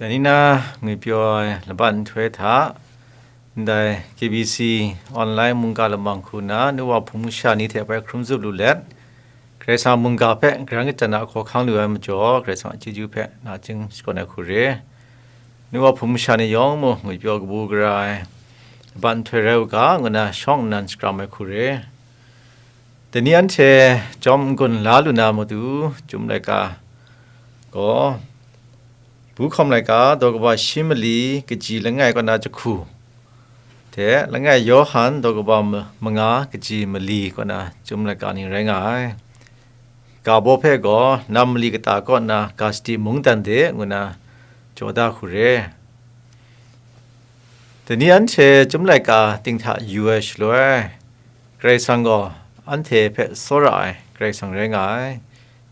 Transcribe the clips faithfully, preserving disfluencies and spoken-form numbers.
Dai ni na ngwi pyaw ai laban nhtoi hta, ndai K B C online mungga lamang hku na, nu wa hpung masha ni hte bai hkrum zup lu let, Karai Kasang mungga hpe karan kachyan a hkaw hkang lu ai majaw, Karai Kasang a chyeju hpe nachying shakawn ai hku re. Nu wa hpung masha ni yawng mung ngwi pyaw kabu gara ai laban nhtoi rai u ga, ngu na shawng nnan shakram ai hku re. Dai ni anhte jawm n-gun la lu na matu, Chyum laika gaw, Bu Hkawm laika daw kaba shi mali kaji langai kaw na jahku hte langai Yawhan daw kaba ma-, manga kaji mali kaw na Chyum laika ni rai nga ai. Ga baw hpe gaw nam mali kata kaw na ga shadi mungdan de ngu na jaw da hku re. Dai ni anhte Chyum laika ting hta yu ai shaloi, Karai Kasang gaw anhte hpe tsawra ai Karai Kasang rai nga ai.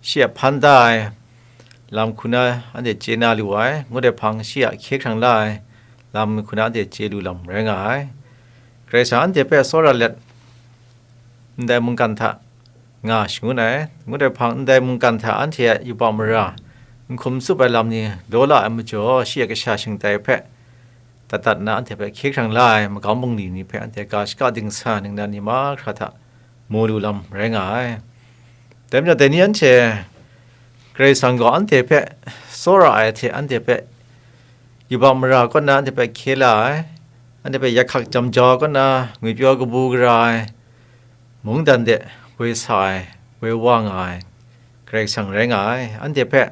Shi a hpan da ai lam hku na anhte chye na lu ai, ngut ai hpang shi a hkye hkrang la ai lam hku na anhte chye lu lam rai nga ai. Karai Kasang anhte hpe tsawra let ndai mungkan hta nga shangun ai, ngut ai hpang ndai mungkan hta anhte a yubak mara n hkum tsup ai lam ni law la ai majaw, shi a kasha shingtai hpe dat dat nna anhte hpe hkye hkrang la ai magam bungli ni hpe anhte ga shaka dingsa ningnan ni mahkra hta mu lu lam rai nga ai. Dai majaw, dai ni anhte Karai Kasang gaw anhte hpe tsawra ai hte anhte hpe yubak mara kaw na anhte hpe hkye la ai, anhte hpe yak hkak jam jau kaw na ngwi pyaw kabu gara ai mungdan de woi sa ai, woi wa nga ai Karai Kasang rai nga ai, anhte hpe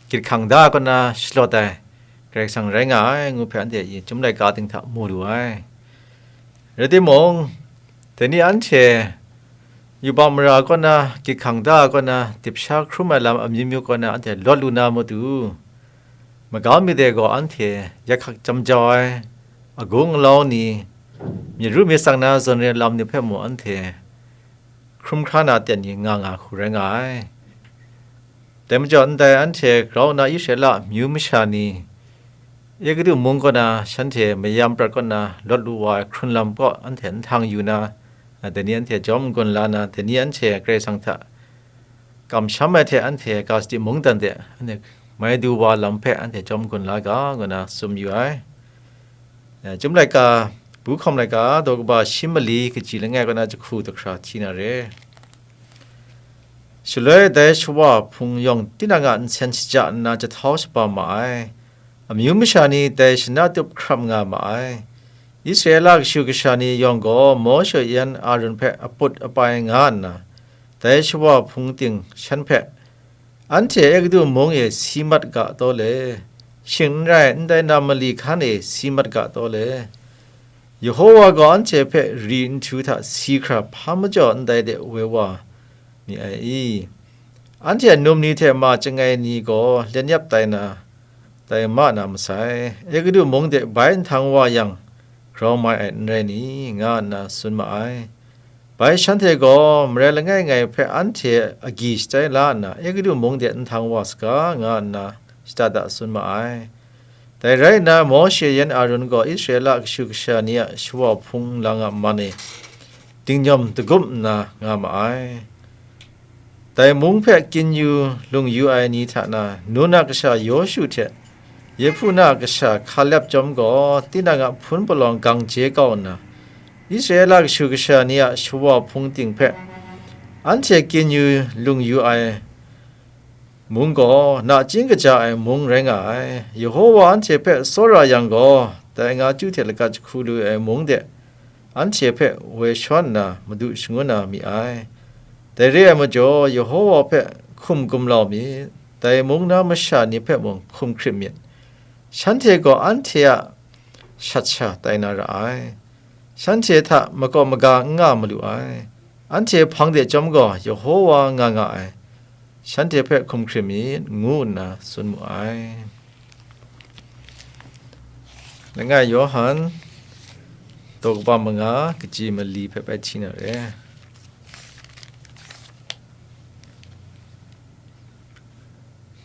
gyit hkang da kaw na shalawt ai Karai Kasang rai nga ai, ngu hpe anhte Chyum laika ting hta mu lu ai. Rai timung, dai ni anhte yubak mara kaw na, gyit hkang da kaw na, dip sha hkrum ai lam amyu myu kaw na anhte lawt lu na matu, magam mi de gaw anhte yak hkak jam jau ai, agung alau ni, myit ru myit tsang na zawn re lam ni hpe mung anhte hkrum hkra na ten ni nga nga hku rai nga ai. Dai majaw, ndai anhte grau nna Israela amyu masha ni Egutu mung kaw na shanhte mayam prat kaw na lawt lu wa ai hkrun lam kaw anhte nhtang yu na, dai ni anhte jawm n-gun la na, dai ni anhte Karai Kasang hta kamsham ai hte anhte ga shadi mungdan de anhte mai du wa lam hpe anhte jawm n-gun la ga, ngu na tsun yu ai. Chyum laika, Bu Hkawm laika, daw kaba shi mali kaji langai kaw na jahku daw hkra hti na re. Shaloi dai shawa hpung yawng tinang a nsen shaja nna jahtau shabaw ma ai. Amyu masha ni dai shana tup hkrap nga ma ai. Israela kashu kasha ni yawng gaw Mawshe yan Arun hpe aput apai nga nna, dai shawa hpung ting shan hpe, "Anhte Egutu mung e si mat ga taw le, shing n rai, ndai nam mali hkan e si mat ga taw le? Yehowa gaw anhte hpe ri nhtu hta si hkra hpa majaw ndai de woi wa ni ai i? Anhte a num ni hte ma chyangai ni gaw lenyap tai na, tai ma na masai, Egutu mung de bai nhtang wa yang, grau mai ai n rai ni?" nga nna tsun ma ai. Bai shanhte gaw marai langai ngai hpe anhte agyi shatai la nna, Egutu mung de nhtang wa saga, nga nna shada da tsun ma ai. Dai rai nna, Mawshe yan Arun gaw Israela kashu kasha ni a shawa hpung nlang a man e dingnyawm dagup nna nga ma ai. Dai mung hpe kyin yu lung yu ai ni hta na, Nun a kasha Yawshu hte Yehpuna a kasha Hkalep chyawm gaw, tinang a hpun palawng gang je kau nna, Israela kashu kasha ni a shawa hpung ting hpe anhte kyin yu lung yu ai mung gaw, nachying kaja ai mung rai nga ai. Yehowa anhte hpe tsawra yang gaw, dai nga chyu hte lagat jahku lu ai mung de anhte hpe woi shawn nna madu shangun na mi ai. Dai re ai majaw, Yehowa hpe hkum gumlau myit, dai mung na masha ni hpe mung hkum hkrit myit. Shanhte gaw anhte a shat sha tai na ra ai. Shanhte hta makawp maga n nga malu ai. Anhte hpang de chyawm gaw Yehowa nga nga ai. Shanhte hpe hkum hkrit myit, ngu nna tsun mu ai. Langai Yawhan, daw kaba manga, kaji mali hpe bai hti na re.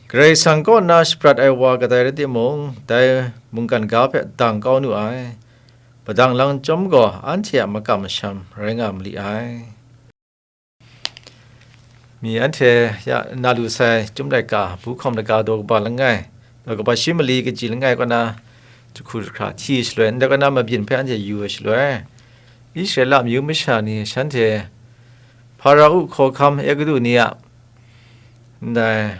Karai Kasang kaw na shaprat ai wa kadai rai timung, dai mungkan ga hpe dang kau nu ai. Padang lang chyawm gaw anhte a makam masham rai nga mali ai. Mi anhte ya na lu sai Chyum laika, Bu Hkawm laika daw kaba langai, Law kaba shi mali kaji langai kaw na jahku jahkra hti shaloi, ndai kaw na mabyin hpe anhte yu ai shaloi, Israela amyu masha ni shanhte Hparao hkawhkam Egutu ni a ndai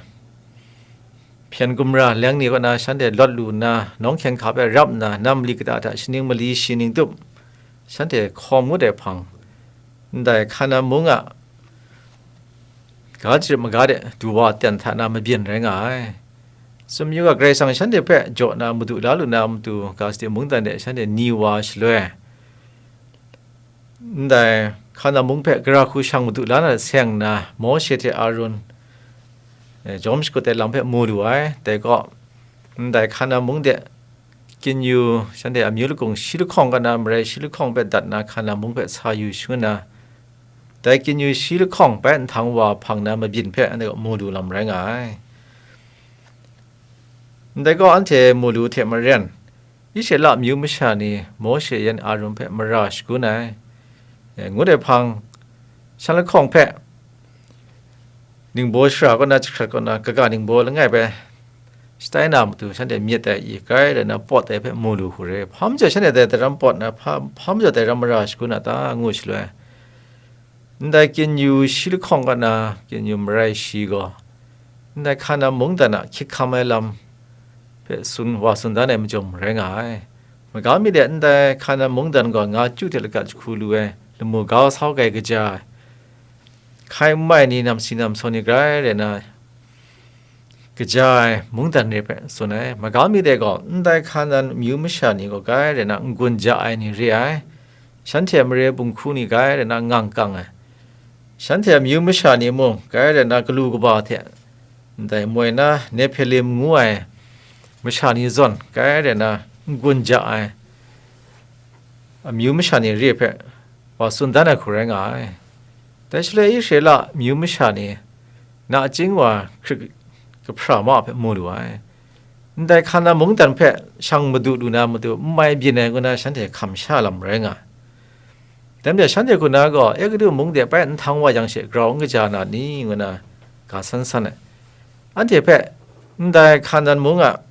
hpyen gumra leng ni kaw na shanhte lawt lu nna, nawng hkying hka hpe rap nna, nam mali kata hta shaning mali shi ning tup, shanhte hkawm ngut ai hpang, ndai Hkanan mung a ga jarit maga de du wa ten hta na mabyin rai nga ai. Tsun yu ga, Karai Kasang shanhte hpe jaw na madu la lu na matu, ga sadi mungdan de shanhte ni wa shaloi, ndai Hkanan mung hpe gara hku shang madu la na seng nna, Mawshe hte Arun, eh, jawm shakut ai lam hpe mu lu ai. Dai gaw, ndai Hkanan mung de kyin yu, shanhte amyu lakung shi lahkawng kaw na marai shi lahkawng hpe dat na Hkanan mung hpe sa yu shangun na, dai kyin yu shi lahkawng bai nhtang wa hpang na mabyin hpe anhte gaw mu lu lam rai nga ai. Ndai gaw, anhte mu lu hte maren, Israela amyu masha ni Mawshe yan Arun hpe mara shagun ai, eh, ngut ai hpang, shan lahkawng hpe ningbaw shara kaw na, jahkrat kaw na, kaga ningbaw langai bai shatai na matu, shanhte myit ai i grai rai na pawt ai hpe mu lu hku re. Hpa majaw shanhte dai daram pawt na, hpa, hpa majaw dai ram mara shagun a ta, ngu shaloi, ndai kyin yu shi lahkawng kaw na, kyin yu marai shi gaw, ndai Hkanan mungdan a hkyik hkam ai lam hpe tsun, wa tsun dan ai majaw rai nga ai. Maga mi de ndai Hkanan mungdan gaw nga chyu hte laga jahku lu ai lamu ga sau gai kaja ai, hkai n mai ni, namsi namsaw ni grai rai na, kaja ai mungdan re hpe tsun ai. Maga mi de gaw, ndai Hkanan amyu masha ni gaw grai rai na n-gun ja ai ni re ai, shanhte a mare bunghku ni grai rai na ngang kang ai, shanhte a amyu masha ni mung grai rai na galu kaba hte, ndai moi na Nephilim ngu ai masha ni zawn grai rai na n-gun ja ai amyu masha ni re hpe wa tsun dan ai hku rai nga ai. Dai shaloi Israela amyu masha ni nachying wa hkrit kahpra ma hpe mu lu ai. Ndai Hkanan mungdan hpe shang madu lu na matu n mai byin ai ngu na shanhte hkam sha lam rai nga ai. Dai majaw shanhte hku na gaw, Egutu mung de bai nhtang wa yang she grau n kaja na ni, ngu na ga san san ai. Anhte hpe ndai Hkanan mung a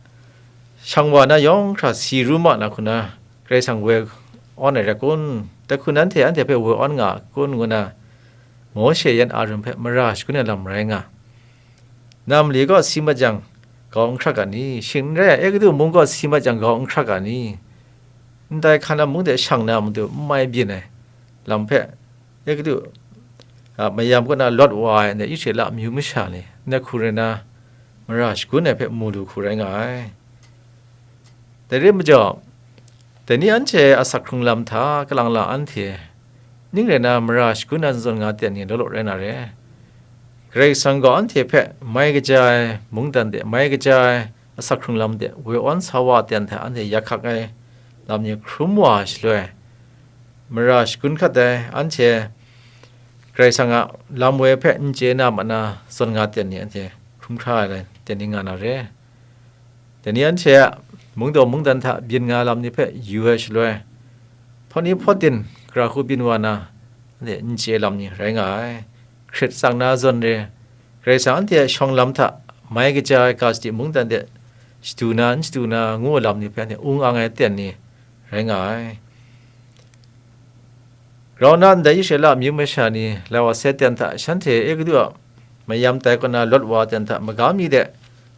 shang wa na yawng hkra si ru ma na hku na, Karai Kasang woi awn ai rai kun? Dai hku nanhte anhte hpe woi awn nga a kun? Ngu na, Mawshe yan Arun hpe mara shagun ai lam rai nga. Nam mali gaw si mat jang, gau n hkrak a ni? Shing n rai, Egutu mung gaw si mat jang, gau n hkrak a ni? Ndai Hkanan mung de shang na matu n mai byin ai lam hpe, Egutu a mayam kaw na lawt wa ai ndai Israela amyu masha ni, ndai hku rai na mara shagun ai hpe mu lu hku rai nga ai. Dai re majaw, dai ni anhte asak hkrung lam hta kalang lang anhte ning rai na mara shagun na zawn nga ten ni law law rai na re. Karai Kasang gaw anhte hpe mai kaja ai mungdan de, mai kaja ai asak hkrung lam de woi awn sa wa ten hta anhte yak hkak ai lam ni hkrum wa shaloi, mara shagun hkat ai anhte Karai Kasang a lam woi hpe n chye na ma na zawn nga ten ni anhte hkrum hkra ai ten ni nga na re. Dai ni anhte a mungdaw mungdan hta byin nga lam ni hpe yu ai shaloi, hpawt ni hpawt din gara hku byin wa na, anhte n chye lam ni rai nga ai. Hkrit tsang na zawn re, Karai Kasang anhte a shawng lam hta mai kaja ai ga sadi mungdan de shadu na, n shadu na, ngu ai lam ni hpe anhte ung ang ai ten ni rai nga ai. Grau na ndai Israela amyu masha ni lai wa sai ten hta shanhte Egutu a mayam tai kaw na lawt wa ten hta maga mi de,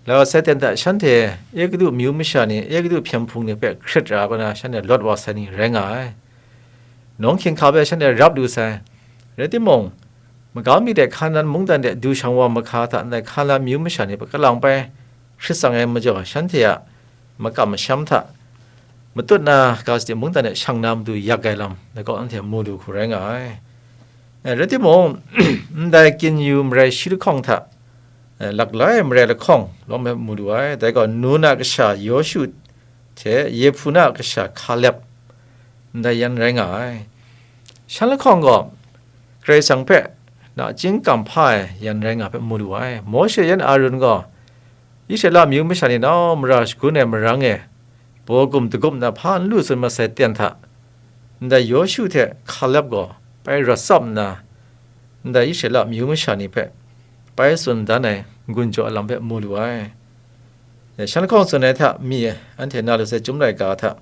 lai wa sai ten hta shanhte Egutu amyu masha ni, Egutu hpyen hpung ni hpe hkrit ra kaw na shanhte lawt wa sai ni rai nga ai. Nawng hkying hka hpe shanhte rap lu sai. Rai timung, maga mi de Hkanan mungdan de du shang wa mahka hta ndai Hkanan amyu masha ni hpe kalang bai hkrit tsang ai majaw, shanhte a makam masham hta matut na ga sadi mungdan de shang na matu yak ai lam, dai gaw anhte mu lu hku rai nga ai. Eh, rai timung, ndai kyin yu marai shi lahkawng hta, eh, laklai marai lahkawng lawm ai mu lu ai. Dai gaw Nun a kasha Yawshu hte Yehpun a kasha Hkalep, ndai yan rai nga ai. Shan lahkawng gaw Karai Kasang hpe nachying kam hpa ai yan rai nga hpe mu lu ai. Mawshe yan Arun gaw Israela amyu masha ni nau mara shagun ai marang e, baw gum dagup na hpa n lu tsun masai ten hta, ndai Yawshu hte Hkalep gaw bai rawt tsap nna, ndai Israela amyu masha ni hpe bai tsun dan ai n-gun jaw ai lam hpe mu lu ai. Dai shan lahkawng tsun ai hta mi anhte na lu sai Chyum laika hta,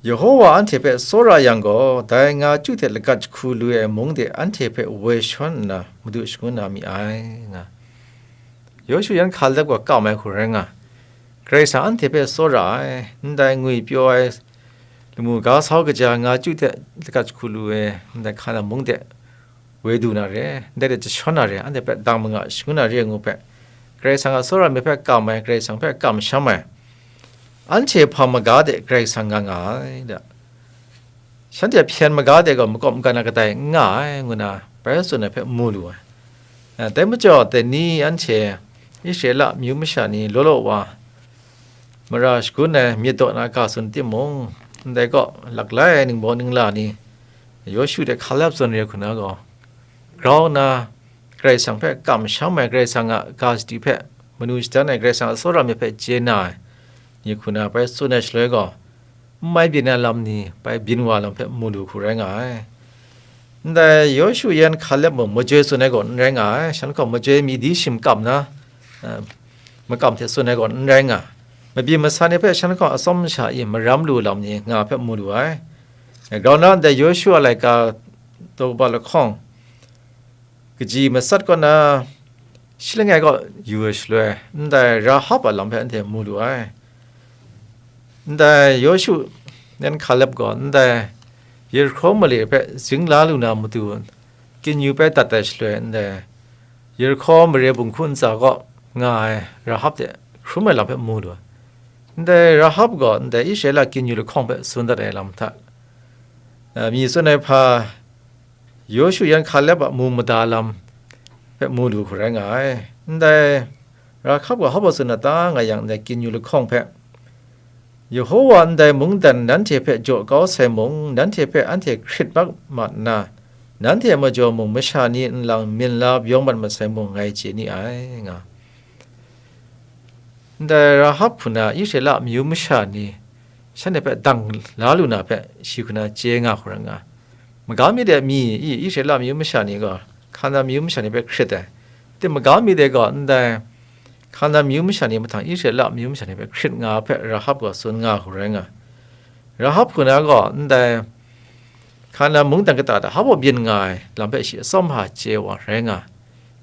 Yehowa anhte hpe tsawra yang gaw, dai nga chyu hte lagat jahku lu ai mung de anhte hpe woi shawn nna madu shangun na mi ai, nga. Yawshu yan Hkaleb gaw kam ai hku rai nga, Karai Kasang anhte hpe tsawra ai, ndai ngwi pyaw ai lamu ga sau kaja nga chyu hte lagat jahku lu ai ndai Hkanan mung de woi du na re, ndai de jashawn na re, anhte hpe dang manga shangun na re ngu hpe, Karai Kasang a tsawra myit hpe kam ai, Karai Kasang hpe kamsham ai, anhte hpang maga de Karai Kasang nga nga ai, da. Shanhte hpyen maga de gaw makawp magan a kadai n nga ai, ngu na bai tsun ai hpe mu lu ai. A, dai majaw, dai ni anhte Israela amyu masha ni law law wa mara shagun ai myit daw na ga tsun timung, ndai kaw laklai ai ningbaw ningla ni, Yawshu de Hkaleb zawn re hku na gaw, grau nna Karai Kasang hpe kamsham ai, Karai Kasang a ga sadi hpe manu shadan ai, Karai Kasang a tsawra myit hpe chye na ai ni hku na bai tsun ai shaloi gaw, n mai byin ai lam ni bai byin wa lam hpe mu lu hku rai nga ai. Ndai Yawshu yan Hkaleb mung majoi tsun ai gaw n rai nga ai, shan lahkawng majoi mi di shim kam na, eh, makam hte tsun ai gaw n rai nga, mabyin masa ni hpe shan lahkawng atsawm sha e maram lu lam ni nga hpe mu lu ai. Grau nna ndai Yawshu a laika daw kaba lahkawng kaji matsat kaw na shi langai kaw yu ai shaloi, ndai Rahab a lam hpe anhte mu lu ai. Ndai Yawshu yan Hkaleb gaw ndai Yerihko mali hpe zing la lu na matu, kinyu bai dat ai shaloi, ndai Yerihko mare bunghku ntsa kaw nga ai Rahab de hkrum ai lam hpe mu lu ai. Ndai Rahab gaw ndai Israela kinyu lahkawng hpe tsun dat ai lam hta, eh, mi tsun ai hpa, Yawshu yan Hkaleb a mu mada lam hpe mu lu hku rai nga ai. Ndai Rahab gaw hpa tsun na ta nga yang, ndai kinyu lahkawng hpe, Yehowa ndai mungdan nanhte hpe jaw kau sai mung, nanhte hpe anhte hkrit mak mat nna, nanhte a majaw mung masha ni nlang minla bawng mat masai mung ngai chye ni ai, nga. Ndai Rahab hku na Israela amyu masha ni shanhte hpe dang la lu na hpe shi hku na chye nga hku rai nga. Maga mi de mi i Israela amyu masha ni gaw Hkanan amyu masha ni hpe hkrit ai. Tim maga mi de gaw ndai Hkanan amyu masha ni mahtang Israela amyu masha ni hpe hkrit nga hpe Rahab gaw tsun nga hku rai nga. Rahab hku na gaw ndai Hkanan mungdan kata hta hpa byin nga ai lam hpe shi atsawm hpa chye wa rai nga.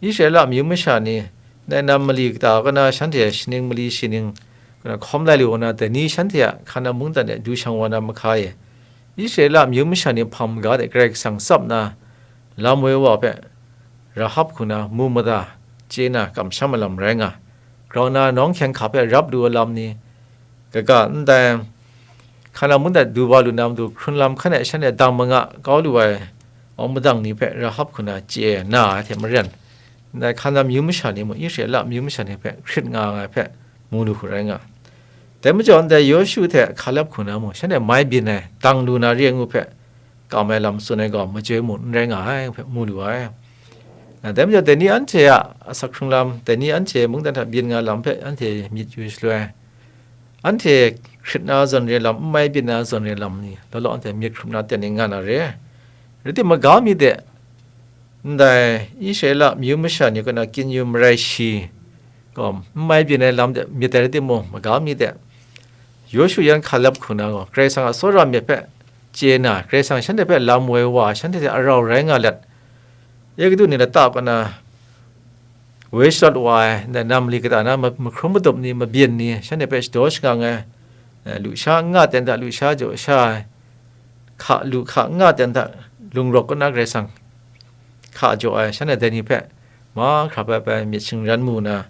Israela amyu masha ni, ndai nam mali kata kaw na shanhte shaning mali shaning kaw na hkawm lai lu kaw na, dai ni shanhte a Hkanan mungdan de du shang wa na mahka e, Israela amyu masha ni hpang maga de Karai Kasang tsap na lam woi wa hpe Rahab hku na mu mada chye na kamsham ai lam rai nga. Grau na nawng hkyeng hka hpe rap lu ai lam ni, kaga ndai Hkanan mungdan du wa lu na matu hkrun lam hkan e shanhte dang manga kau lu ai awng madang ni hpe Rahab hku na chye na ai hte maren, ndai Hkanan amyu masha ni mung Israela amyu masha ni hpe hkrit nga ai hpe mu lu hku rai nga. Dai majaw ndai Yawshu hte Hkaleb hku na mung shanhte mai byin ai, dang lu na re ai ngu hpe kam ai lam tsun ai gaw majoi mung n rai nga ai hpe mu lu ai. Dai majaw dai ni anhte a asak hkrung lam, dai ni anhte mungdan hta byin nga lam hpe anhte myit yu shaloi, anhte hkrit na zawn re lam, n mai byin na zawn re lam ni law law anhte myit hkrup na ten ni nga na re. Rai timung, maga mi de, ndai Israela amyu masha ni kaw na kinyu marai shi gaw n mai byin ai lam de myit ai rai timung, maga mi de, Yawshu yan Hkaleb hku na gaw Karai Kasang a tsawra myit hpe chye na, Karai Kasang shanhte hpe lam woi wa, shanhte hte arau rai nga let, Egutu ni lata kaw na woi sharawt wa ai, ndai nam mali kata na ma-, mahkrum madup ni, mabyin ni, shanhte hpe shadaw shangang ai, eh, lusha n nga ten hta lusha jaw sha ai, hka lu hka n nga ten hta lung rawk kaw na Karai Kasang hka jaw ai, shanhte dai ni hpe mahkra bai bai myit shingran mu na,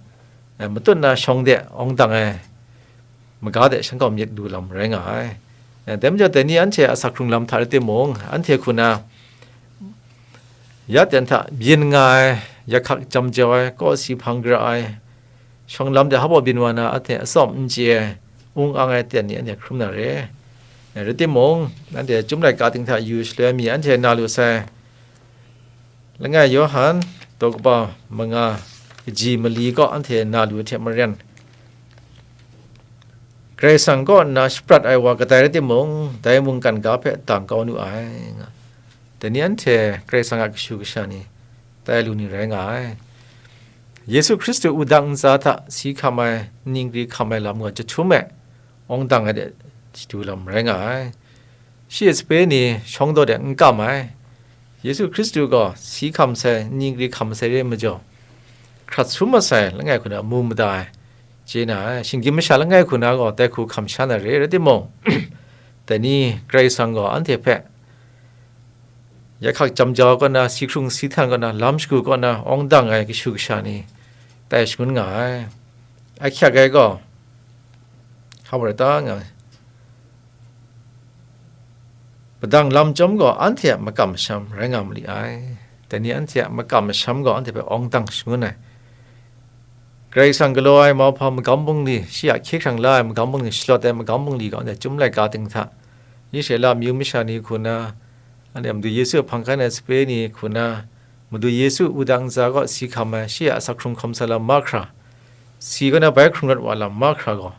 eh, matut na shawng de awng dang ai maga de shanhkawng myit lu lam rai nga ai. Eh, dai majaw dai ni anhte asak hkrung lam hta rai timung, anhte hku na ya ten hta byin nga ai, yakhak jam jau ai, kawsi hpang gara ai, shawng lam de hpa byin wa na, anhte atsawm n chye ai, ung ang ai ten ni anhte hkrum na re. Eh, rai timung, anhte Chyum laika ting hta yu shaloi mi anhte na lu sai, Langai Yawhan, daw kaba manga, kaji mali kaw anhte na lu hte maren, Karai Kasang kaw nna shaprat ai wa kadai rai timung, dai mungkan ga hpe dang kau nu ai, nga. Dai ni anhte Karai Kasang a kashu kasha ni, tai lu ni rai nga ai. Yesu Hkristu wudang ntsa hta si hkam ai, ningri hkam ai lam gaw jahtum e awng dang ai de chyeju lam rai nga ai. Shi a sape ni shawng daw de n kam ai. Yesu Hkristu gaw si hkam sai, ningri hkam sai re ai majaw, hkrat sum masai langai hku na mu mada ai, chye na ai. Shinggyim masha langai hku na gaw dai hku hkam sha na re, rai timung, dai ni Karai Kasang gaw anhte hpe yahkak jam jau kaw na, si hkrung si htan kaw na, lam shagu kaw na, awng dang ai kashu kasha ni tai shangun nga ai. Ahkyak ai gaw, hpa rai ta nga ai. Padang lam chyawm gaw anhte a makam masham rai nga ma li ai. Dai ni anhte a makam masham gaw anhte hpe awng dang shangun ai. Karai Kasang galaw ai mauhpa magam bungli, shi a hkye hkrang la ai magam bungli, shalawt ai magam bungli gaw anhte chyum laika ting hta, Israela amyu masha ni hku na, anhte Madu Yesu a hpang hkan ai sape ni hku na, Madu Yesu wudang ntsa kaw si hkam ai, shi a asak hkrung hkawm sai lam mahkra, si kaw na bai hkrung rawt wa lam mahkra gaw,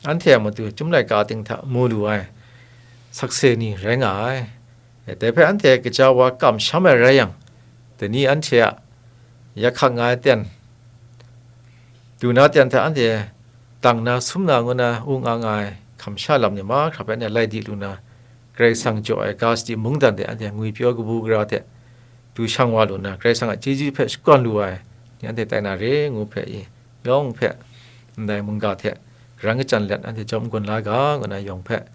anhte a matu chyum laika ting hta mu lu ai sakse ni rai nga ai. Dai hpe anhte gaja wa kamsham ai rai yang, dai ni anhte a yahkak nga ai ten, du na ten hta anhte dang na, sum na ngu na, u nga nga ai hkamsha lam ni mahkra hpe anhte lai di lu na, Karai Kasang jaw ai ga sadi mungdan de anhte ngwipyaw kabu gara hte du shang wa lu na, Karai Kasang a chyeju hpe shakawn lu ai ni anhte tai na re ngu hpe i, yawng hpe ndai mungga hte karan kachyan let anhte jawm n-gun la ga, ngu na yawng hpe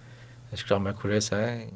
shakram ai hku rai sai.